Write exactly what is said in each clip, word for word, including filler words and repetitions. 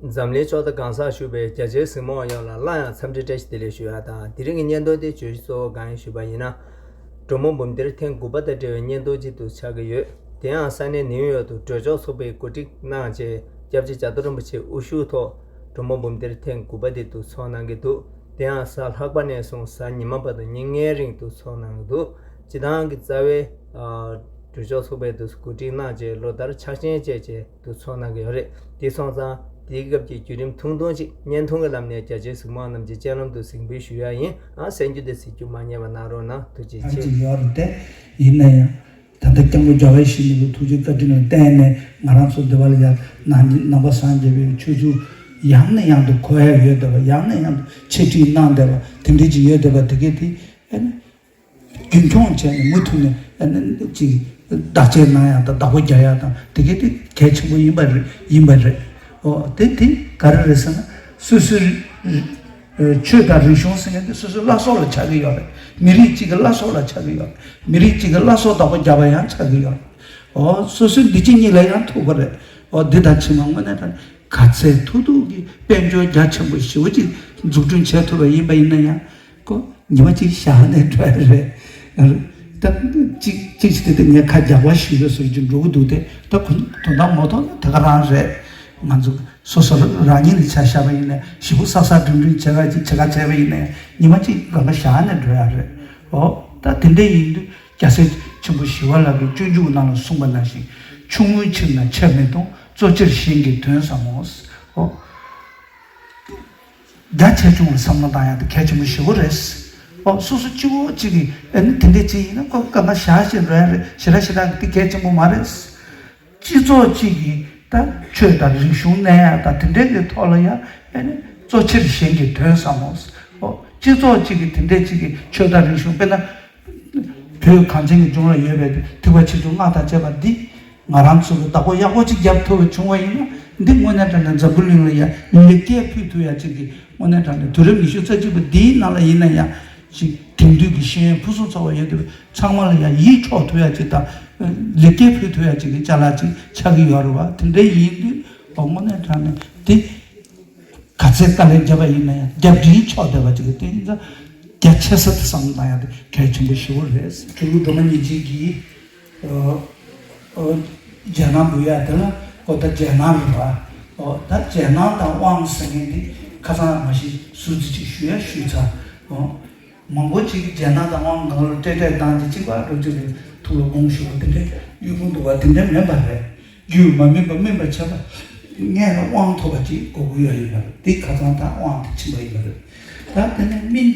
འཛམ་གླིང་ཕྱོགས་མཐའ་གང་སར་བཞུགས་པའི་རྒྱ་ཆེའི་གཟིགས་མོ་བ་ཡོངས་ལ་སླར་ཡང་འཚམས་འདྲི་བཀྲ་ཤིས་བདེ་ལེགས་ཞུ་ཡ་དང་། དེ་རིང་གི་བརྙན་ཐུང་དེ་བརྗོད་གཞི་གཙོ་བོ་གང་ཡིན་ཞུས་པ་ཡིན་ན། གྲོ་མོ་འབུམ་སྡེར་ཐེངས་དགུ་པ་དང་འབྲེལ་བའི་བརྙན་ཐུང་ཅིག་ཏུ་ཆགས་ཀྱི་ཡོད། དེ་ཡང་ས་གནས་ནིའུ་ཡོག་ཏུ་འབྲོས་ལྕོག་ཚོགས་པས་གོ་སྒྲིག་གནང་རྗེས་སྐྱབས་རྗེ་རྒྱ་མཚོ་རིན་པོ་ཆེའི་དབུ་བཞུགས་ཐོག་གྲོ་མོ་འབུམ་སྡེར་ཐེངས་དགུ་པ་དེ་དུ་ཚོགས་གནང་གི་འདུག་དེ་ཡང་གཟའ་ལྷག་པ་ནས་བཟུང་གཟའ་ཉི་མ་བར་དུ་ཉིན་ལྔའི་རིང་དུ་ཚོགས་གནང་གི་འདུག་སྤྱི་བཏང་གི་རྩ་བའི་ཨ་འབྲོས་ལྕོག་ཚོགས་པས་དུ་གོ་སྒྲིག་གནང་རྗེས་ལོ་ལྟར་འཆར་ཅན་བཅས་བཅས་དུ་ཚོགས་གནང་གི་ཡོད་རེད། དེ་སོང་ཙང་དེའི་སྐབས་ཀྱི་བརྒྱུད་རིམ་ཐུང་ཐུང་ཅིག་བརྙན་ཐུང་གི་ལམ་ནས་རྒྱ་ཆེའི་གཟིགས་མོ་བ་རྣམས་ཀྱི་སྤྱན་ལམ་དུ་གཟིགས་འབུལ་ཞུ་ཡ་ཡིན། ཨ་གསན་རྒྱུ་དེ་གཟིགས་རྒྱུ་མ་བསྙེལ་བ་གནང་རོགས་གནང་། ཐུགས་རྗེ་ཆེ། ཡོད་རེད་དེ། ཡིན་ན་ཡང་། ད་ལྟ་སྐྱབས་མགོན་རྒྱལ་བ་ཡིད་བཞིན་ནོར་བུའི་ཐུགས་རྗེ་བཀའ་དྲིན་ལ་བརྟེན་ནས་ང་རང་ཚོ་འདི་བ་ལ་ཡང་ནང་ནང་པ་སངས་རྒྱས་པའི་ཆོས་ཚུལ་ཡང་ནས་ཡང་དུ་གོ་ཡ་ཡོད་བསྡད་པ། ཡང་ནས་ཡང་དུ་འཆད་ཁྲིད་གནང་བསྡད་པ་དེ་འདྲ་ཅིག་ཡོད་བསྡད་པ་དེ་གས་དེ་ཨ་ནི་རྒྱུན་འཁྱོངས་བྱས་ནས་མུ་མཐུད་ནས་ཨ་ནི་ཅིག་བདག་གཅེས་གནང་ཡ་དང་བདག་པོ་རྒྱག་ཡ་དང་དེ་གས་དེ་གལ་ཆེན་པོ་ཡིན་པ་རེད། ཡིན་པ་རེད། ཨོ་དེ་དེ་ག་རེ་རེད་ཟེར་ན་སོ་སོའི་ཆོས་དང་རིག་གཞུང་ཟེར་མཁན་དེ་སོ་སོའི་བླ་སྲོག་ལ་ཆགས་ཀྱི་ཡོད་རེད། མི་རིགས་གཅིག་གི་བླ་སྲོག་ལ་ཆགས་ཀྱི་ཡོད་རེད། མི་རིགས་གཅིག་གི་བླ་སྲོག་བདག་པོ་རྒྱག་པ་ཡང་ཆགས་ཀྱི་ཡོད་རེད། ཨོ་སོ་སོའི་འདི་གཅིག་གཉིས་ལ་ཡང་ཐུག་པ་རེད། ཨོ་འདི་དང་ཕྱི་མ་དངོས་གནས་དྲང་གནས་ག་ཚད་ཐུབ་ཐུབ་ཀྱི་དཔལ་འབྱོར་རྒྱ་ཆེན་པོ་ཞེ་པོ་ཅིག་འཛུགས་སྐྲུན་བྱས་ཐུབ་པ་ཡིན་པ་ཡིན་ན་ཡང་ཁོ་ཉི་མ་གཅིག་ཞག་ནས་འགྲོ་ཡ་རེད། ད་གཅིག་གཅིག་བྱས་ཏེ་ངས་ཁ་རྒྱག་པ་ཞུས་པའི་བཟོ་ཅིག་འགྲོ་གི་འདུག་སྟེ། ད་ཁོ་དོན་དག་མ་ཐོག་ན་དེ་ག་རང་རེད། ང་ཚོ་སོ་སོ་རང་ཉིད་ནས་ཆ་བཞག་པ་ཡིན་ན་ཞེ་པོ་བསགས་བསགས་སྒྲིམ་སྒྲིམ་བྱེད་ག་ཅིག་བྱེད་ག་བྱས་པ་ཡིན་ན་ཉི་མ་གཅིག་རང་ཁ་ཞག་ནས་འགྲོ་ཡ་རེད། ཨོ་ད་དེ་འདྲ་ཡིན་དུས་རྒྱལ་སྲས་ཆེན་པོ་ཞི་བ་ལྷ་གི་སྤྱོད་འཇུག་ནང་ལ་གསུངས་པ་ནང་བཞིན་ཆུང་ངུའི་ཕྱིར་ན་ཆེར་མི་གཏོང་། གཙོ་ཆེར་གཞན་གྱི་དོན་བསམ་མོ། ཨོ། རྒྱ་ཆེ་ཆུང་ལ་བསམ་བློ་བཏང་ཡག་དེ་གལ་ཆེན་པོ་ཞེ་པོ་རེད། ཨོ་སོ་སོ་གཅིག་པོ་གཅིག་གིས་ཨ་ནི་དེ་འདྲས་བྱས་ཡིན་ན་ཁོ་སྐར་མ་ཞག་ཞིག་འགྲོ་ཡ་རེད། ཞེ་དྲག་ཞེ་དྲག་གི་དེ་གལ་ཆེན་པོ་མ་རེད། སྤྱི་ཚོགས་གཅིག་གིས་ད་ཆོས་དང་རིག་གཞུང་གནས་ཡ་དང་དེ་འདྲས་ཀྱི་ཐོག་ལ་ཡ་ཨ་ནི་གཙོ་ཆེར་གཞན་གྱི་དོན་བསམ་མོ། ཨོ་སྤྱི་ཚོགས་གཅིག་གིས་དེ་འདྲས་གཅིག་གིས་ཆོས་དང་རིག་གཞུང་དཔེར་ན། བོད་གངས་ཅན་གྱི་ལྗོངས་ལ་ཡོད་པའི་ཐེག་པ་ཆེ་ཆུང་སྔགས་དང་བཅས་པ་འདི་ང་རང་ཚོ་གི་བདག་པོ་ཡག་པོ་ཅིག་རྒྱབ་ཐུབ་པ་བྱུང་བ་ཡིན་ན་འདི་དངོས་གནས་དྲང་གནས་འཛམ་བུ་གླིང་ལ་ཡང་ལེགས་སྐྱེས་ཕུལ་ཐུབ་ཡ་ཅིག་གི་དངོས་གནས་དྲང་གནས་དུས་རབས་ཉི་ཤུ་རྩ་གཅིག་པ་འདིའི་ནང་ལ་ཡིན་ན་ཡང་ཅིག་དེང་དུས་ཀྱི་ཤེས་ཡོན་ཕུན་སུམ་ཚོགས་པ་ཡོད་དུས་ཚང་མ་ལ་ཡང་ཡིད་འཕྲོག་ཐུབ་ཡ་ཅིག་དང་ལེགས་སྐྱེས་ཕུལ་ཐུབ་ཡ་ཅིག་གི་ཅ་ལག་ཅིག་ཆགས་ཀྱི་ཡོད་རེད་བ། དེ་འདྲ་ཡིན་དུས་དངོས་གནས་དྲང་གནས་འདི། ག་ཚད་དཀའ་ལས་བརྒྱབ་པ་ཡིན་ན་ཡང་རྒྱབ་འདྲེན་ཆོག་བསྡད་པ་ཅིག་གི་སྟེང་ད་རྒྱ་ཆེ་ས་དེ་བསམ་བློ་བཏང་ཡག་དེ་གལ་ཆེན་པོ་ཞེ་པོ་རེད། སྤྲུལ་སྐུ་སྒྲོལ་མ་ཉེར་གཅིག་གིས་ཨོ་ཨོ་རྗེས་གནང་འབུལ་ཡག་དེ་ལ་ཨོ་ད་རྗེས་གནང་རེད་བ། ཨོ་ད་རྗེས་གནང་དང་དབང་ཟེར་མཁན་དེ་ཁ་སང་མ་གཞི་ཟུར་ཙམ་ཅིག་ཞུ་ཡ་ཞུས་ཚར། ཨོ་མང་པོ་ཅིག་གིས་རྗེས་གནང་དང་དབང་གང་ལ་སྤྲད་སྤྲད་བཏང་རྗེས་གཅིག་པ་རོ་ཅིག་གི་ཐུགས་ལ་དགོངས་ཞུ་བ་དེ་འདྲ་གཡུལ་ཁུངས་འདུག་བ་དེ་འདྲ་མིན་པ་རེད། རྒྱུད་མ་སྨིན་པ་སྨིན་པར་བྱེད་པ། སྔོན་ལ་དབང་ཐོབ་པ་ཅིག་དགོས་ཀྱི་ཡོད་ཡིན་པ་རེད། དེ་ཁ་སང་ད་དབང་དེ་ཕྱིན་པ་ཡིན་པ་རེད། ད་དེ་ནས་སྨིན།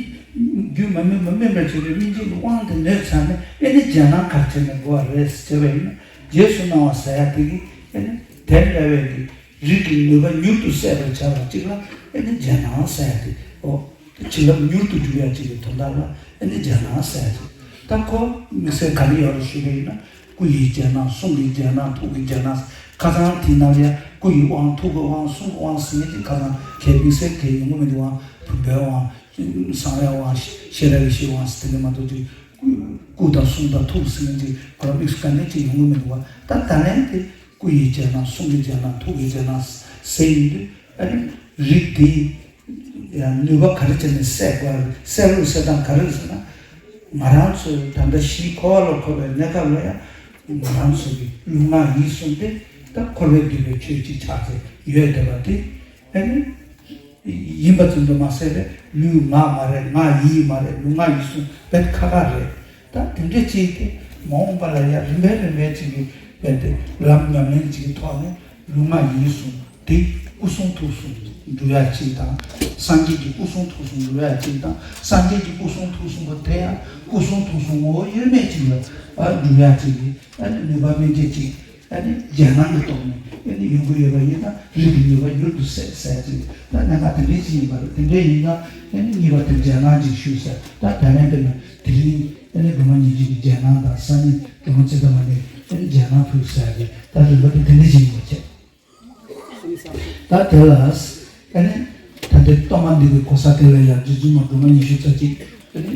རྒྱུད་མ་སྨིན་པ་སྨིན་པར་བྱེད་པའི་སྨིན་བྱེད་ཀྱི་དབང་དེ་ནོད་ཚར་ནས་ཨེ་ནི་རྗེས་གནང་ག་རེ་བྱས་ནས་དགོས་པ་རེད་ཟེར་བ་ཡིན་ན་རྗེས་སུ་གནང་བ་ཟེར་ཡ་དེ་གི་ཨེ་ནི་དེ་འདྲ་བའི་གི་རིགས་ཀྱི་ནུས་པ་མྱུར་དུ་གསལ་བར་བྱ་བ་གཅིག་ལ་ཨེ་ནི་རྗེས་གནང་ཟེར་ཡ་དེ་ཨོ། བྱིན་རླབས་མྱུར་དུ་འཇུག་ཡ་གཅིག་གི་དོན་དག་ལ་ཨེ་ནི་རྗེས་གནང་ཟེར་ཡ་གཅིག་ད་ཁོ་དམིགས་བསལ་ག་རེ་ཡོད་རེད་ཞུ་གི་ཡིན་ན། སྐུ་ཡི་རྗེས་གནང་། གསུང་གི་རྗེས་གནང་། ཐུགས་ཀྱི་རྗེས་གནང་། ཁ་སང་དེའི་ནང་ལ་ཡང་སྐུ་ཡི་དབང་། ཐུགས་ཀྱི་དབང་། གསུང་གི་དབང་ཟེར་མཁན་ཅིག་ཁ་སང་གལ་དམིགས་བསལ་གལ་ཡོང་གི་མི་འདུག་དབང་བུམ་པའི་དབང་། བསམ་ཡས་དབང་། ཤེས་རབ་ཡེ་ཤེས་དབང་ཟེར་དེ་འདྲ་མ་གཏོགས་ཅིག་སྐུ་དང་གསུང་དང་ཐུགས་ཟེར་མཁན་ཅིག་ཁོ་རང་དམིགས་སུ་ག་ནས་ཅིག་ཡོང་གི་མི་འདུག་ད་ད་ལན་དེ་སྐུ་ཡི་རྗེས་གནང་། གསུང་གི་རྗེས་གནང་། ཐུགས་ཀྱི་རྗེས་གནང་ཟེར་ཡིན་དུས་ཨ་ནི་རིགས་དེ། ཡང་ནུས་པ་ག་རེ་བྱས་ནས་གསལ་དགོས། གསལ་ལུགས་གསལ་སྟངས་ག་རེ་རེད་ཟེར་ན། ང་རང་ཚོའི་ད་ལྟ་གཞི་འཁོར་བ་ལ་འཁོར་བའི་གནས་སྐབས་ལ་ཡང་ང་རང་ཚོ་གི་ལུས་ངག་ཡིད་གསུམ་དེ་ད་འཁོར་བས་བསྡུས་པའི་ཆོས་གཅིག་ཆགས་ཚེ་ཡོད་བསྡད་པ་དེ་ཨ་ནི་ཡིན་པ་ཙམ་དུ་མ་ཟད་པའི་ལུས་ངག་མ་རེད། ངག་ཡིད་མ་རེད། ལུས་ངག་ཡིད་གསུམ་དཔེ་ཁག་ཁག་རེད། ད་དེ་འདྲ་ཅིག་དེ་མ་འོངས་པ་ལ་ཡང་རིམ་པས་རིམ་པས་ཅིག་གི་དཔེ་དེ་ལམ་ཉམས་ལེན་ཅིག་གི་ཐོག་ནས་ལུས་ངག་ཡིད་གསུམ། དེ་སྐུ་གསུང་ཐུགས་གསུམ་འགྲུབ་ཡ་གཅིག་དང་། སངས་རྒྱས་ཀྱི་སྐུ་གསུང་ཐུགས་གསུམ་འགྲུབ་ཡ་གཅིག་དང་། སངས་རྒྱས་ཀྱི་སྐུ་གསུང་ཐུགས་གསུམ་པོ་དེ་ཡང་སྐུ་གསུང་ཐུགས་གསུམ་ངོ་བོ་དབྱེར་མེད་ཅིག་ལ་ཨ་འགྲུབ་ཡ་གཅིག་གི་ཨ་ནི་ནུས་པ་སྨིན་བྱེད་ཅིག་ཨ་ནི་རྗེས་གནང་གི་ཐོག་ནས་ཨ་ནི་ཡོང་གི་ཡོད་པ་ཡིན་ན་རིགས་ཀྱི་ནུས་པ་མྱུར་དུ་གསལ་གསལ་ཅིག་ད་གནད་འགག་དེ་འདྲའི་ཅིག་ཡིན་པ་རེད། དེ་འདྲའི་ཡིན་ན་ཨ་ནི་གཉིས་པ་དེ་རྗེས་གནང་ཅིག་ཞུས་ཟེར། ད་ད་ལན་དེ་ན་དེ་རིང་ཨ་ནི་སྒྲོལ་མ་ཉེར་གཅིག་གི་རྗེས་གནང་དང་སང་ཉིན་སྒྲོལ་མ་ཙིཏྟ་མ་ཎི་ཨ་ནི་རྗེས་གནང་ཕུལ་ཟེར་གི་ད་རིམ་པ་དེ་དེ་འདྲའི་ཅིག་ཡིན་པ་བྱས། ད་དེ་ལ་ཨ་ནི་ད་ལྟའི་གཏོར་མ་འདི་གི་གོ་ས་དེ་ལ་ཡང་རྗེ་བཙུན་མ་སྒྲོལ་མ་ཉི་ཤུ་རྩ་གཅིག་ཨ་ནི་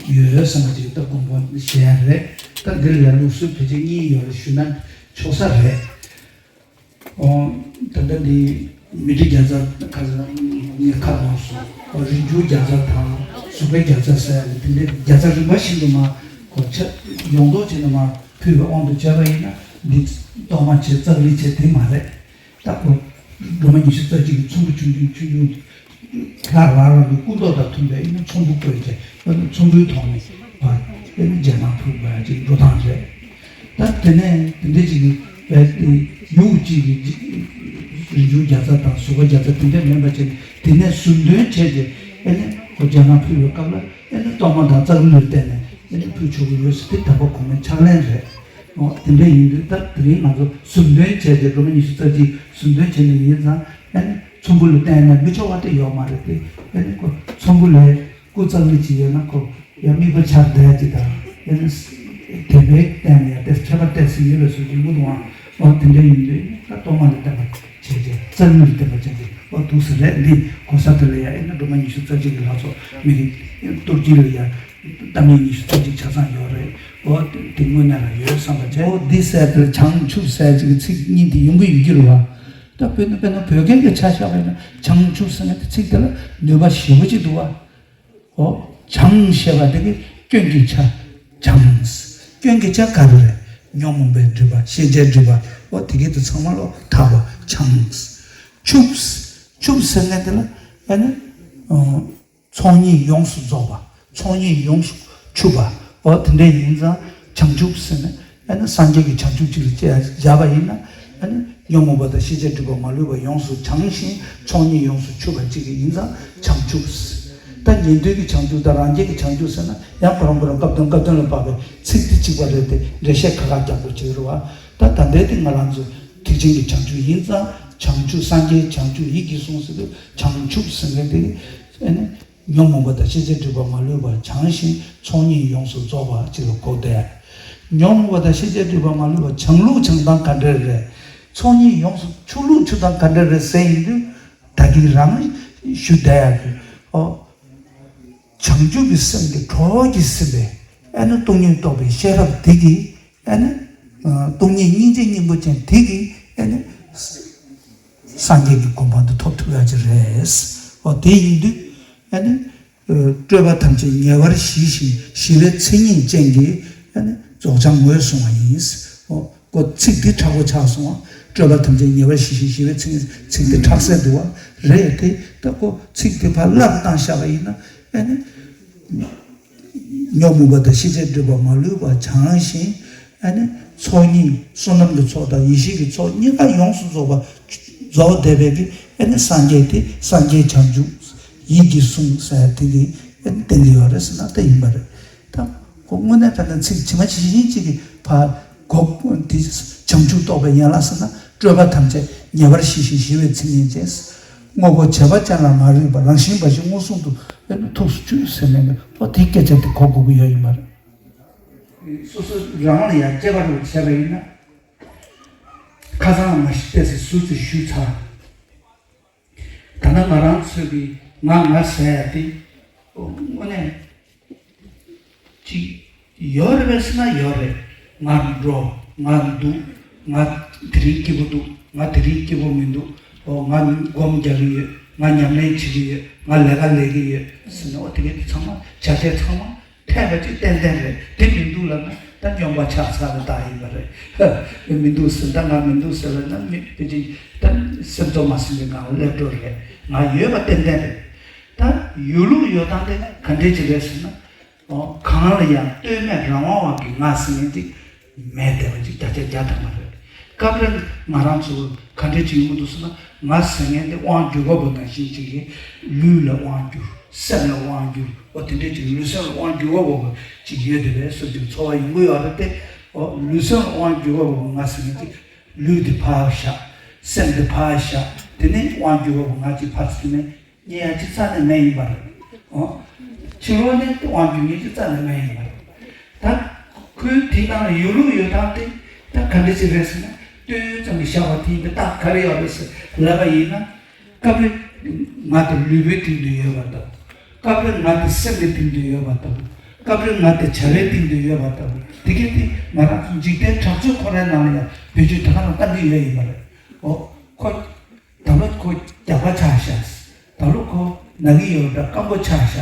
ཡོད་ཡོད་བསམ་པ་ཅིག་ད་དགོངས་པ་བཞེས་ཡ་རེད། ད་འདི་ལ་ཡང་ལུགས་སྲོལ་བེད་སྤྱོད་གཉིས་ཡོད་རེད་ཞུ་ན་ཆོག་ས་རེད། ཨོ། ད་ལྟ་འདི་མི་ཏྲི་བརྒྱ་རྩ་ཁ་ངས་ཁ་ལོངས་སོང་། རིན་འབྱུང་བརྒྱ་རྩ་དང་གཟུགས་པོའི་བརྒྱ་རྩ་ཟེར་ཡ་དེ་འདྲའི་བརྒྱ་རྩ་རིམ་པ་བཞིན་དུ་མར་གོ་ཆ་ཡོངས་རྫོགས་བྱས་ནས་མར་ཕུལ་བའི་དབང་དུ་བྱས་པ་ཡིན་ན། འདི་གཏོར་མ་བྱས་ཙག་ལི་བྱས་དེ་མ་རེད། ད་ཁོ་སྒྲོལ་མ་ཉི་ཤུ་རྩ་གཅིག་གི་ཚོམ་བུ་ཆུང་ཆུང་ཆུང་ཆུང་། ལྷ་རང་རང་གི་སྐུ་མདོག་དང་མཐུན་པའི་ཨེ་ནི་ཚོམ་བུ་བཀོད་བྱས། ཨེ་ནི་ཚོམ་བུའི་ཐོག་ནས་ཕར་ཨེ་ནི་རྗེས་གནང་ཕུལ་དགོས་ཡ་ཅིག་འགྲོ་སྟངས་རེད། ད་དེ་ནས་དེ་འདྲ་ཅིག་གི་བས་ཏེ་ཡུག་ཅིག་གི་རིན་འབྱུང་བརྒྱ་རྩ་དང་གཟུགས་པོ་བརྒྱ་རྩ་དེ་འདྲ་མིན་པ་བྱས་ནས། དེ་ནས་ཟུར་འདོན་བྱས་ཏེ་ཨེ་ནི་ཁོ་རྗེས་གནང་ཕུལ་བའི་སྐབས་ལ་ཨེ་ནི་གཏོར་མ་དང་ཙག་ལི་ལ་བརྟེན་ནས་ཨེ་ནི་ཕུལ་ཆོག་གི་ཡོད་ཟེར། དེ་དང་པོ་གོང་མའི་ཕྱག་ལེན་རེད། འོ་དེ་འདྲ་ཡིན་དུས། ད་དེ་རིང་ང་ཚོ་ཟུར་འདོན་བྱས་ཏེ་སྒྲོལ་མ་ཉི་ཤུ་རྩ་གཅིག་ཟུར་འདོན་བྱས་ནས་ཡིན་ཙང་། ཨ་ནི་ཚོམ་བུ་ལ་བརྟེན་ནས་མི་ཆོག་པ་དེ་ཡོད་མ་རེད་དེ། ཨ་ནི་ཁོ་ཚོམ་བུ་ལ་སྐུ་ཙག་ལི་ཅིག་ཡོད་ན་ཁོ་ཡང་དམིགས་པ་འཆར་བསྡད་ཅིག་དང་། ཨ་ནི་དད་པའི་སྟེང་ལ་ཡང་དེ་ཁྱད་པར་ཏོག་ཙམ་ཡོད་པའི་བཟོ་ཅིག་མི་འདུག་ཨང་། འོ་དེ་འདྲ་ཡིན་དུས་ད་གཏོར་མ་ལ་བརྟེན་པ་བྱས་ཏེ། ཙག་ལི་ལ་བརྟེན་པ་བྱས་ཏེ། འོ་འདུག་སེ་རེད། འདི་གོ་ས་དེ་ལ་ཡང་ཨ་ནི་སྒྲོལ་མ་ཉི་ཤུ་རྩ་གཅིག་གི་ལྷ་ཚོགས་མི་གི་གཏོར་སྐྱིལ་ལ་ཡང་། བཏབ་ནས་ཉི་ཤུ་རྩ་གཅིག་ཆ་ཚང་ཡོད་རེད། འོ་དེ་དངོས་གནས་ལ་ཡོད་བསམ་པ་བྱས། འོ་འདི་ཟེར་དེར་བྱང་ཆུབ་ཟེར་ཅིག་གི་ཚིག་གཉིས་དེ་ཡོང་གི་ཡོད་ཀྱི་རེད་བ། ད་དཔེར་ན་དཔེར་ན་བོད་སྐད་ཀྱི་ཆ་བཞག་པ་ཡིན་ན། བྱང་ཆུབ་ཟེར་མཁན་དེ་ཚིག་དེ་ལ་ནུས་པ་ཞེ་པོ་ཅིག་འདུག་བ། འོ་བྱང་ཞེས་པ་དེ་གི་སྐྱོན་གྱི་ཆ། བྱང་། སྐྱོན་གྱི་ཆ་ག་རེ་རེད། ཉོན་མོངས་པའི་སྒྲིབ་པ། ཤེས་བྱའི་སྒྲིབ་པ། འོ་དེ་གི་དེ་ཚང་མ་ལོག་ཐར་བ་བྱང་། ཆུབ། ཆུབ་ཟེར་མཁན་དེ་ལ་ཨ་ནི། ཨ། ཚོགས་གཉིས་ཡོངས་སུ་རྫོགས་པ། ཚོགས་གཉིས་ཡོངས་སུ་ཆུབ་པ། འོ་དེ་འདྲ་ཡིན་ཙང་བྱང་ཆུབ་ཟེར་ན། ཨ་ནི་སངས་རྒྱས་ཀྱི་བྱང་ཆུབ་ཅིག་ལ་བྱས་བཞག་པ་ཡིན་ན། ཨ་ནི་ཉོན་མོངས་པ་དང་ཤེས་བྱའི་སྒྲིབ་པ་མ་ལུས་པ་ཡོངས་སུ་བྱང་ཞིང་ཚོགས་གཉིས་ཡོངས་སུ་ཆུབ་པ་ཅིག་ཡིན་ཙང་བྱང་ཆུབ། ད་ཉན་ཐོས་ཀྱི་བྱང་ཆུབ་དང་རང་རྒྱལ་གྱི་བྱང་ཆུབ་ཟེར་ན་ཡང་ཁོ་རང་ཁོ་རང་སྐབས་དང་སྐབས་དོན་ལ་བབ་པའི་ཚིག་དེ་གཅིག་པ་རེད་དེ། འགྲེལ་བཤད་ཁ་ཁ་རྒྱག་དགོས་ཅིག་རེད་བ། ད་ད་ལྟའི་དེ་ང་རང་ཚོ་ཐེག་ཆེན་གྱི་བྱང་ཆུབ་ཡིན་ཙང་། བྱང་ཆུབ་སངས་རྒྱས་བྱང་ཆུབ་ཡིད་ཀྱིས་བཟུང་ཟེར་དུས་བྱང་ཆུབ་ཟེར་མཁན་དེ་ཨ་ནི། ཉོན་མོངས་པ་དང་ཤེས་བྱའི་སྒྲིབ་པ་མ་ལུས་པ་བྱང་ཞིང་ཚོགས་གཉིས་ཡོངས་སུ་རྫོགས་པ་ཅིག་ལ་གོ་བསྡད། ཉོན་མོངས་པ་དང་ཤེས་བྱའི་སྒྲིབ་པ་མ་ལུས་པ་བྱང་ལུགས་བྱང་སྟངས་ག་འདྲ་རེད། ཚོགས་གཉིས་ཡོངས་སུ། ཆུབ་ལུགས་ཆུབ་སྟངས་ག་འདྲ་རེད་ཟེར་ཡིན་དུས། ད་གིན་རང་ཞུ་བསྡད་ཡག་གི། ཨོ། བྱང་ཆུབ་ཀྱི་སེམས་དེ་གྲོགས་ཀྱི་སེམས་པས། ཨ་ནི་སྟོང་ཉིད་རྟོགས་པའི་ཤེས་རབ་དེ་གིས། ཨ་ནི། ཨ། སྟོང་ཉིད་སྙིང་རྗེ་སྙིང་པོ་ཅན་དེ་གིས། ཨ་ནི། སངས་རྒྱས་ཀྱི་གོ་འཕང་དུ་ཐོབ་ཐུབ་ཡག་ཅིག་རེད། འོ་དེ་ཡིན་དུས། ཨ་ནི། ཨ། སྤྲོས་པ་ཐམས་ཅད་ཉེ་བར་ཞི་ཞིང་ཞི་བའི་མཚན་ཉིད་ཅན་གྱི། ཨ་ནི། རྫོགས་བྱང་ངོས་བཟུང་བ་ཡིན། འོ་ཁོ་ཚིག་འདི་དྲག་པོ་ཆགས་སོང་བ། སྤྲོས་པ་ཐམས་ཅད་ཉེ་བར་ཞི་ཞིང་ཞི་བའི་མཚན་ཉིད། ཚིག་འདི་དྲག་སེ་འདུག་བ། རེད་དེ། ད་ཁོ་ཚིག་འདི་ཕར་བསླབ་བཏང་བཞག་པ་ཡིན་ན། ཨ་ནི། ཉོན་མོངས་པ་དང་ཤེས་བྱའི་སྒྲིབ་པ་མ་ལུས་པ་བྱང་ཞིང་། ཨ་ནི་ཚོགས་གཉིས། བསོད་ནམས་ཀྱི་ཚོགས་དང་ཡེ་ཤེས་ཀྱི་ཚོགས་གཉིས་ཀ་ཡོངས་སུ་རྫོགས་པ། རྫོགས་བསྡད་པའི་གི། ཨ་ནི་སངས་རྒྱས་དེ་སངས་རྒྱས་བྱང་ཆུབ་ཡིད་ཀྱིས་བཟུང་ཟེར་དེ་གི། ཨ་ནི་བསྟན་གྱི་ཡོད་རེད་ཟེར་ན་ད་ཡིན་པ་རེད། ད་ཁོ་དངོས་གནས་དྲང་གནས་ཚིག་ཇི་མ་ཇི་བཞིན་ཅིག་གི་ཕར་གོ། དེ་བྱང་ཆུབ་རྟོགས་པའི་ཡན་ལག་ཟེར་ན། སྤྲོས་པ་ཐམས་ཅད་ཉེ་བར་ཞི་ཞིང་ཞི་བའི་མཚན་ཉིད་ཅན། དངོས་པོ་བྱས་པ་ཅན་ལ་མ་རིག་པ། རང་བཞིན་འབའ་ཞིག་མངོན་སུམ་དུ། ཨ་ནི་ཐུགས་སུ་ཆུད་ཟེར་མཁན་པོ་དེའི་སྐད་ཆ་དེ་གོ་དགོས་ཀྱི་ཡོད་ཡིན་པ་རེད། སོ་སོ་རང་ལ་ཡང་དཔྱད་པ་རུ་བྱས་པ་ཡིན་ན། ཁ་སང་མ་གཞི་ཏོག་ཙམ་ཟུར་དུ་ཞུས་ཚར། ད་ལྟ་ང་རང་ཚོས་ཀྱི་ང་ང་ཟེར་ཡ་དེ་དངོས་གནས་ཅིག་ཡོད་རེད་པས་ཟེར་ན་ཡོད་རེད། ང་འགྲོ། ང་འདུག། ང་དེ་རིང་སྐྱིད་པོ་འདུག། ང་དེ་རིང་སྐྱིད་པོ་མི་འདུག། ཨོ་ང་སྒོམ་རྒྱག་གི་ཡོད། ང་ཉམས་ལེན་བྱེད་ཀྱི་ཡོད། ང་ལས་ཀ་ལས་ཀྱི་ཡོད་ཟེར་ན། ཨོ་དེ་གས་དེ་ཚང་མ་བྱ་བྱེད་ཚང་མ། འཐད་པ་ཅིག་ཏན་ཏན་རེད། དེ་མི་འདུག་ལབ་ན་ད་སྨྱོན་པ་ཆགས་ཚར་བའི་རྟགས་ཡིན་པ་རེད། མི་འདུག་ཟེར། ད་ང་མི་འདུག་ཟེར་ལབ་ན་མི་དེ་ཅིག་ད་སེམས་ཚོར་མ་ཟིན་པའི་ངང་ལ་སླེབས་འགྲོ་རེད། ང་ཡོད་པ་ཏན་ཏན་རེད། ད་ཡོད་ལུགས་ཡོད་སྟངས་དེ་ག་འདྲས་ཅིག་རེད་ཟེར་ན། ཨོ་གང་ལ་ཡང་ལྟོས་མེད་རང་དབང་བ་གི་ང་ཟེར་མཁན་དེ་མེད་བསྡད་པ་ཅིག་བརྒྱ་ཆ་བརྒྱ་ཐམ་པ་རེད། སྐབས་རེ་ང་རང་ཚོ་ག་འདྲས་ཅིག་ཡོང་གི་འདུག་ཟེར་ན། ང་ཟེར་མཁན་དེ་དབང་སྒྱུར་བ་པོ་ནང་བཞིན་ཅིག་གིས་ལུས་ལ་དབང་སྒྱུར། སེམས་ལ་དབང་སྒྱུར། འོ་དེ་འདྲས་ཅིག་ལུས་སེམས་ལ་དབང་སྒྱུར་བ་པོ་ཅིག་ཡོད་བསྡད་པའི་བཟོ་ཅིག་ཚོར་བ་ཡོང་གི་ཡོད་རེད་དེ། འོ་ལུས་སེམས་ལ་དབང་སྒྱུར་བ་པོ་ང་ཟེར་མཁན་དེ་ལུས་དེ་ཕར་བཞག། སེམས་དེ་ཕར་བཞག། དེ་ནས་དབང་སྒྱུར་བ་པོ་ང་ཅིག་ཕར་ཟེར་ནས། རྙེད་ཡ་ཅིག་རྩ་ནས་མེད་ཡིན་པ་རེད། ཨོ། ཕྱི་ལོགས་ནས་དབང་སྒྱུར་མཁན་ཅིག་རྩ་ནས་མེད་ཡིན་པ་རེད། ད་ཁོའི་དེའི་ནང་ལ་ཡོད་ལུགས་ཡོད་སྟངས་དེ་ད་ག་འདྲ་ཅིག་རེད་ཟེར་ན། ལྟོས་ཡུལ་ཙམ་གྱིས་བཞག་པ་དེ་ཡིན་པའི་རྟགས་ག་རེ་ཡོད་རེད་ཟེར་ལབ་པ་ཡིན་ན། སྐབས་རེ་ང་དེ་ལུས་པོའི་སྟེང་དུ་ཡོད་པ་ལྟ་བུ། སྐབས་རེ་ང་དེ་སེམས་ཀྱི་སྟེང་དུ་ཡོད་པ་ལྟ་བུ། སྐབས་རེ་ང་དེ་བྱ་བའི་སྟེང་དུ་ཡོད་པ་ལྟ་བུ། དེ་གས་དེ་ང་རང་ཚོ་འཇིག་རྟེན་གྲགས་ཚོད་ཁོ་རའི་ནང་ལ་ཡང་བེད་སྤྱོད་དེ་ག་རང་བཏང་གི་ཡོད་ཡིན་པ་རེད། ཨོ། ཁོ། ད་ལོ་ཁོ་རྒྱགས་པ་ཆགས་ཤག་ད་ལོ་ཁོ་ན་གི་ཡོད་འདྲ། སྐམ་པོ་ཆགས་ཤག་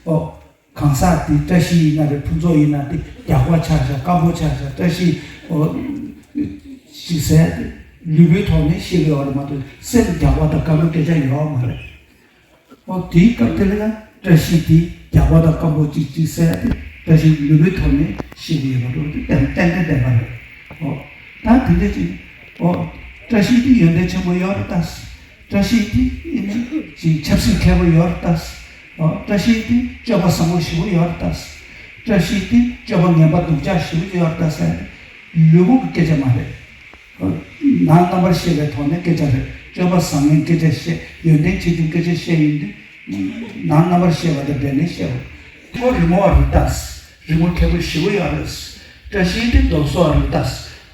ཨོ། གང་ཟག་དེ་བཀྲ་ཤིས་ཡིན་ན་རེད། ཕུན་ཚོགས་ཡིན་ན་དེ་རྒྱགས་པ་ཆགས་ཤག་སྐམ་པོ་ཆགས་ཤག་བཀྲ་ཤིས་ཨོ་ཞིག་ཟེར་ཏེ་ལུས་པོའི་ཐོག་ནས་ཤེས་ཀྱི་ཡོད་རེད་མ་གཏོགས། སེམས་རྒྱགས་པ་དང་སྐམ་པོའི་སྐད་ཆ་ཡོད་མ་རེད། ཨོ། དེའི་སྐབས་དེ་ལ་ཡང་བཀྲ་ཤིས་དེ་རྒྱགས་པ་དང་སྐམ་པོ་གཅིག་གཅིག་ཟེར་ཏེ་བཀྲ་ཤིས་ལུས་པོའི་ཐོག་ནས་ཤེས་ཀྱི་ཡོད་པ་འདུག་དེ་ཏན་ཏན་ཏན་ཏན་པ་རེད། ཨོ། ད་དེ་འདྲ་ཅིག་ཨོ། བཀྲ་ཤིས་དེ་ཡོན་ཏན་ཆེན་པོ་ཡོད་རེད་ད། བཀྲ་ཤིས་དེ་ཨེ་ནི་ཅིག་ཆབ་སྲིད་མཁས་པོ་ཡོད་རེད་ད། ཨོ། བཀྲ་ཤིས་དེ་སྤྱོད་པ་བཟང་པོ་ཞེ་པོ་ཡོད་རེད་ད། བཀྲ་ཤིས་དེ་སྤྱོད་པ་ངན་པ་སྡུག་ཅག་ཞེ་པོ་ཡོད་རེད་ད་ཟེར་ནས་ལུས་པོ་གི་སྐད་ཆ་མ་རེད། ནང་རྣམ་པར་ཤེས་པའི་ཐོག་ནས་སྐད་ཆ་རེད། སྤྱོད་པ་བཟང་ངན་སྐད་ཆ་བཤད། ཡོན་ཏན་ཆེ་ཆུང་སྐད་ཆ་བཤད་ཡོང་དུས། ནང་རྣམ་པར་ཤེས་པ་དང་འབྲེལ་ནས་བཤད་པ། ཁོ་རི་མོ་བ་རེད་ད། རི་མོ་མཁས་པོ་ཞེ་པོ་ཡོད་རེད། བཀྲ་ཤིས་དེ་རྡོ་བཟོ་བ་རེད་ད།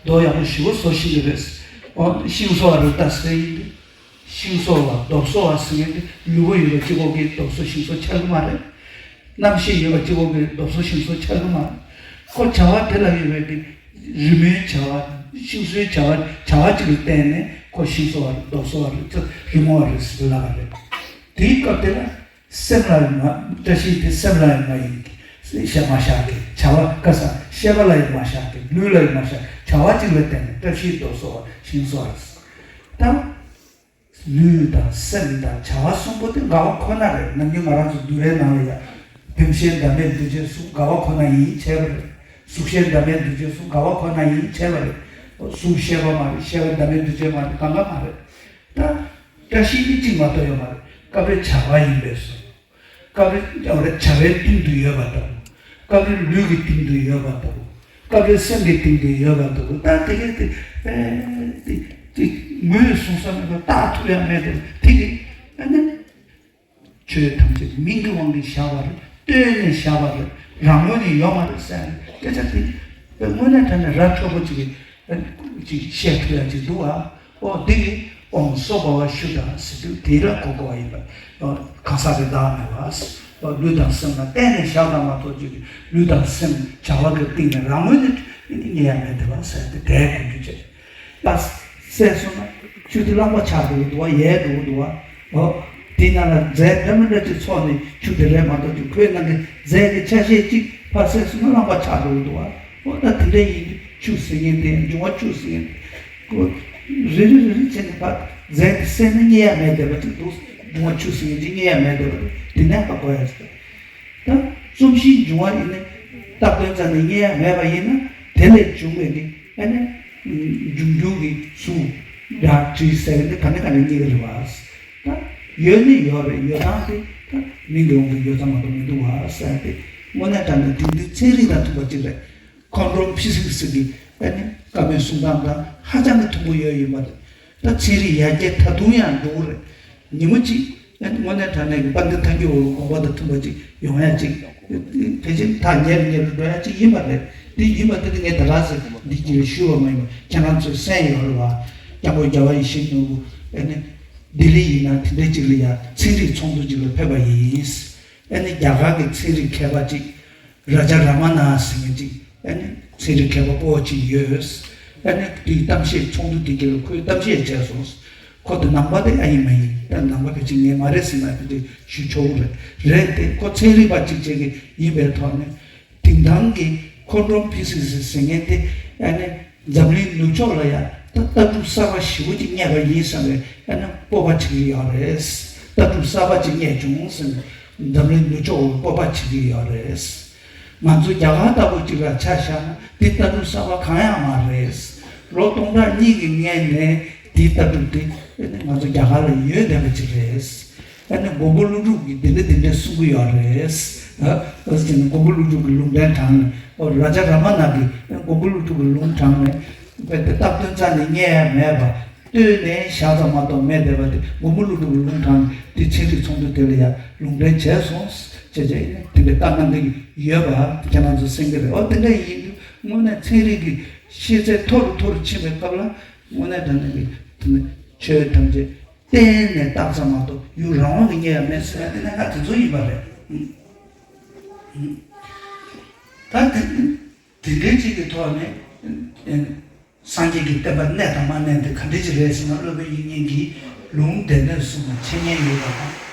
རྡོ་ཡག་པོ་ཞེ་པོ་བཟོ་ཤེས་ཀྱི་རེད། ཨོ། ཤིང་བཟོ་བ་རེད་ད་ཟེར་ཡིན་དུས། ཤིང་བཟོ་བ་རྡོ་བཟོ་བ་ཟེར་མཁན་དེ་ལུས་པོ་ཡོད་པ་གཅིག་པོ་གིས་རྡོ་བཟོ་ཤིང་བཟོ་ཆགས་ཀྱི་མ་རེད། རྣམ་ཤེས་ཡོད་པ་གཅིག་པོ་གིས་རྡོ་བཟོ་ཤིང་བཟོ་ཆགས་ཀྱི་མ་རེད། ཁོ་བྱ་བ་དེ་ལ་ཡོད་པའི་གི་རི་མོའི་བྱ་བ། ཤིང་བཟོའི་བྱ་བ། བྱ་བ་གཅིག་ལ་བརྟེན་ནས་ཁོ་ཤིང་བཟོ་བ་རེད། རྡོ་བཟོ་བ་རེད། རི་མོ་བ་རེད་ཟེར་ལབ་པ་རེད། དེའི་སྐབས་དེ་ལ་སེམས་ལ་ཡང་མ། བཀྲ་ཤིས་དེ་སེམས་ལ་ཡང་མ་ཡིན་གྱི། ཤ་མ་བཞག་གི། བྱ་བ་ག་ས་ཤེས་པ་ལ་ཡང་མ་བཞག་གི། ལུས་ལ་ཡང་མ་བཞག་བྱ་བ་གཅིག་ལ་བརྟེན་ནས་བཀྲ་ཤིས་རྡོ་བཟོ་བ་ཤིང་བཟོ་བ་རེད། ད། ལུས་དང་སེམས་དང་བྱ་བ་གསུམ་པོ་དེ་འགལ་བ་ཁོ་ན་རེད། ནམ་རྒྱུན་ང་རང་ཚོ་འདུལ་བའི་ནང་ལ་ཡང་། བེམ་ཤེས་འདབ་མའི་འདུ་བྱེད་གསུམ་འགལ་བ་ཁོ་ན་ཡིན་བྱས་པ་རེད། གཟུགས་ཤེས་འདབ་མའི་འདུ་བྱེད་གསུམ་འགལ་བ་ཁོ་ན་ཡིན་བྱས་པ་རེད། གཟུགས་ཤེས་པ་མ་རེད། ཤེས་པ་འདབ་མའི་འདུ་བྱེད་མ་རེད། གང་ག་མ་རེད། ད་བཀྲ་ཤིས་ནི་གཅིག་མ་གཏོགས་ཡོད་མ་རེད། སྐབས་རེ་བྱ་བ་ཡིན་པས་སོ། སྐབས་རེ་ཡང་རེ་བྱ་བའི་སྟེང་དུ་ཡོད་པ་དང་། སྐབས་རེ་ལུས་ཀྱི་སྟེང་དུ་ཡོད་པ་དང་། སྐབས་རེ་སེམས་ཀྱི་སྟེང་དུ་ཡོད་པ་དང་། ད་དེ་གས་དེ་ཨེ་དེ་དེ་ངོས་བཟུང་ས་མེད་པར་བརྟག་ཐུབ་ཡ་མེད་དེ། དེ་གས་ཨ་ནི་ཆོས་ཐམས་ཅད་མིང་གི་དབང་གིས་བཞག་པ་རེད། བཏོན་ནས་བཞག་པ་རེད། རང་ངོས་ནས་ཡོད་མ་རེད་ཟེར་ནས་སྐད་ཆ་དེ་དངོས་གནས་དྲང་གནས་ར་འཕྲོད་པོ་ཅིག་ཅིག་བཤད་ཐུབ་ཡ་ཅིག་འདུག་ཨ། ཨོ། འདི་ནི་ཨོཾ་སྭ་བྷཱ་ཝ་ཤུདྡྷ་ཟེར་དུས་དེ་ལ་གོ་དགོས་པ་ཡིན་པ། ཨོ། གང་ཟག་གི་བདག་མེད་པ། ཨོ། ལུས་དང་སེམས་ལ་བརྟེན་ནས་བཞག་ཙམ་མ་གཏོགས་ཅིག་ལུས་དང་སེམས་བྱ་བ་གི་སྟེང་ནས་རང་ངོས་ནས་རྙེད་ཡ་མེད་དེ་བ་ཟེར་ཏེ་དེ་གོ་རྒྱུ་བྱས། ད་བསད་སོང་ན་ཆུ་དེ་རླངས་པ་ཆགས་འགྲོ་གི་འདུག་བ། ཡལ་འགྲོ་གི་འདུག་བ། ཨོ། དེའི་ནང་ལ་རྫས་འདྲ་མི་འདྲ་ཅིག་ཚོགས་ནས་ཆུ་དེ་རེད་མ་གཏོགས་ཅིག་ཁོའི་ནང་གི་རྫས་ཀྱི་ཆ་ཤས་གཅིག་ཕར་བསད་སོང་ན་རླངས་པ་ཆགས་འགྲོ་གི་འདུག་བ། ཨོ། ད་དེ་འདྲ་ཡིན་དུས་ཆུ་ཟེར་མཁན་དེ། འབྱུང་བ་ཆུ་ཟེར་མཁན་དེ། ཁོ་རེ་རེ་རེ་རེ་བྱས་ནས་ཕར་རྫས་དེ་བསད་ན་རྙེད་ཡ་མེད་བསྡད་པ་ཅིག་འདུག་འབྱུང་བ་ཆུ་ཟེར་མཁན་ཅིག་རྙེད་ཡ་མེད་བསྡད་པ་དེ་ནས་ཧ་གོ་ཡ་ཅིག་ད་རྩོམ་གཞིའི་འབྱུང་བ་ཡིན་ན་བཏགས་དོན་རྩ་ནས་རྙེད་ཡ་མེད་པ་ཡིན་ན། དེ་ལས་བྱུང་བའི་གི་ཨ་ནི་འབྱུང་འགྱུར་གྱི་གཟུགས་སྒྲ་དྲི་ཟེར་བ་འདི་ག་ནས་ག་ནས་རྙེད་ཀྱི་རེད་བ། ད་ཡོད་ནི་ཡོད་རེད། ཡོད་སྟངས་དེ་ད་མིང་གི་དབང་གིས་ཡོད་ཙམ་མ་གཏོགས་མི་འདུག་བ་ཟེར་ཏེ། དངོས་གནས་དྲང་གནས་དེང་དུས་ཚན་རིག་དང་མཐུན་པ་ཅིག་རེད། ཁོང་ཁྲོ་ཕི་སི་ཀི་སི་གི་ཨ་ནི་བཀའ་མོལ་གསུང་སྟངས་དང་ཧ་ཅང་གི་མཐུན་པོ་ཡོད་ཡིན་པ་རེད། ད་ཚན་རིག་ཡར་རྒྱས་ད་དུང་ཡང་འགྲོ་གི་རེད། ཉིན་མོ་གཅིག་ཨ་ནི་དངོས་གནས་དྲང་གནས་ཀྱི་དཔལ་ལྡན་ཐང་རྒྱལ་དབང་པོའི་དགོངས་པ་དང་མཐུན་པ་ཅིག་ཡོང་ཡ་ཅིག་ཕལ་ཆེར་ཐག་ཉེ་རུ་ཉེ་རུ་འགྲོ་ཡ་ཅིག་ཡིན་པ་རེད། འདི་ཡིན་པ་དེ་ངས་ད་ག་ཟེ་འདི་གཅིག་ལ་ཞུས་པ་མ་ཡིན་པ། ཁྱེད་རང་ཚོས་གསན་ཡོད་རེད་བ། སྐྱབས་མགོན་རྒྱལ་བ་ཡིད་བཞིན་ནོར་བུ་ཨ་ནི་ལྡི་ལི་ཡིན་ན་དེ་འདྲའི་ཅིག་ལ་ཡ་ཚན་རིག་ཚོགས་འདུ་ཅིག་ལ་ཕེབས་པ་ཡིན། ཨ་ནི་རྒྱ་གར་གྱི་ཚན་རིག་མཁས་པ་ཅིག་ར་ཇ་ར་མ་ན་ཟེར་མཁན་ཅིག་ཨ་ནི་ཚན་རིག་མཁས་པ་སྤོ་བོ་ཅིག་ཡོད། ཨ་ནི་དེའི་གཏམ་བཤད་ཚོགས་འདུ་དེ་ག་ལ་ཁོས་གཏམ་བཤད་བྱས་སོང་། ཁོ་དེ་ནང་པ་དེ་ཨ་ཡིན་མ་ཡིན། ད་ནང་པ་དེ་ཅིག་ངས་མ་རེད་ཟེར་ན་དེ་འདྲ་ཞུ་ཆོག་གི་རེད། རེད་དེ། ཁོ་ཚན་རིག་པ་ཅིག་བྱེད་ཀྱི་ཡིན་པའི་ཐོག་ནས། དེང་སང་གི་ཁོང་ཁྲོ་ཕི་སི་ཀི་སི་ཟེར་མཁན་དེ་ཨ་ནི་འཛམ་གླིང་ནུབ་ཕྱོགས་ལ་ཡང་ད་ལྟ་གྲུབ་གསར་པ་ཞེ་པོ་ཅིག་རྙེད་པ་ཡིན་བསམ་པའི་ཨ་ནི་སྤོབས་པ་བྱེད་ཀྱི་ཡོད་རེད། ལྟ་གྲུབ་གསར་པ་ཅིག་རྙེད་བྱུང་ཟེར་ནས་འཛམ་གླིང་ནུབ་ཕྱོགས་ལ་སྤོབས་པ་བྱེད་ཀྱི་ཡོད་རེད། ང་ཚོ་རྒྱ་གར་ལྟ་བུ་ཅིག་ལ་ཆ་བཞག་ན་འདི་ལྟ་གྲུབ་གསར་པ་གང་ཡང་མ་རེད། ལོ་སྟོང་ཕྲག་གཉིས་ཀྱི་སྔོན་ནས་འདི་ལྟ་གྲུབ་འདི་ཨ་ནི་ང་ཚོ་རྒྱ་གར་ལ་ཡོད་བསྡད་པ་ཅིག་རེད། ཨ་ནི་མགོན་པོ་ཀླུ་སྒྲུབ་ཀྱིས་འདི་འདྲ་འདི་འདྲ་གསུང་གི་ཡོད་རེད། ཨ་ཨ་ཟེར་ནས་མགོན་པོ་ཀླུ་སྒྲུབ་ཀྱི་ལུང་བསྟན་དྲངས་ནས། ཨོ། ར་ཇ་ར་མ་ན་གིས་མགོན་པོ་ཀླུ་སྒྲུབ་ཀྱི་ལུང་དྲངས་ནས། དཔེ་དེ་བཏགས་དོན་རྩ་ནས་རྙེད་ཡ་མེད་པ། བཏོན་ནས་བཞག་ཙམ་མ་གཏོགས་མེད་བསྡད་པ་དེ་མགོན་པོ་ཀླུ་སྒྲུབ་ཀྱི་ལུང་དྲངས་ནས་འདི་ཚན་རིག་ཚོགས་འདུ་དེ་ལ་ཡ་ལུང་འདྲེན་བྱས་སོང་ཟེར་བྱས་བྱས་དེ་འདྲའི་བཀའ་གནང་གི་ཡོད་པ་ཁྱེད་རང་ཚོ་གསན་གི་རེད། ཨོ། དེ་འདྲ་ཡིན་དུས་དངོས་གནས་ཚན་རིག་གི་ཤེས་ཚད་མཐོ་རུ་མཐོ་རུ་ཕྱིན་པའི་སྐབས་ལ་དངོས་གནས་དྲང་གནས་ཀྱི་དེ་ནི་ཆོས་ཐམས་ཅད་གཏན་ནས་བཏགས་ཙམ་མ་གཏོགས་ཡུལ་རང་དབང་གིས་རྙེད་ཡ་མེད་ཟེར་ཡ་དེ་གནད་འགག་དེ་ཚོ་ཡིན་པ་རེད། ད་དེ་དེ་འདྲའི་ཅིག་གི་ཐོག་ནས་ཨེ་ སངས་རྒྱས་ཀྱི་བསྟན་པ་གནས་དང་མ་གནས་འདི་ག་འདྲ་ཅིག་རེད་ཟེར་ན། སློབ་དཔོན་དབྱིག་གཉེན་གྱིས་ལུང་སྡེ་སྣོད་གསུམ་ལ་འཆད་ཉན་ཡོད་པ་དང་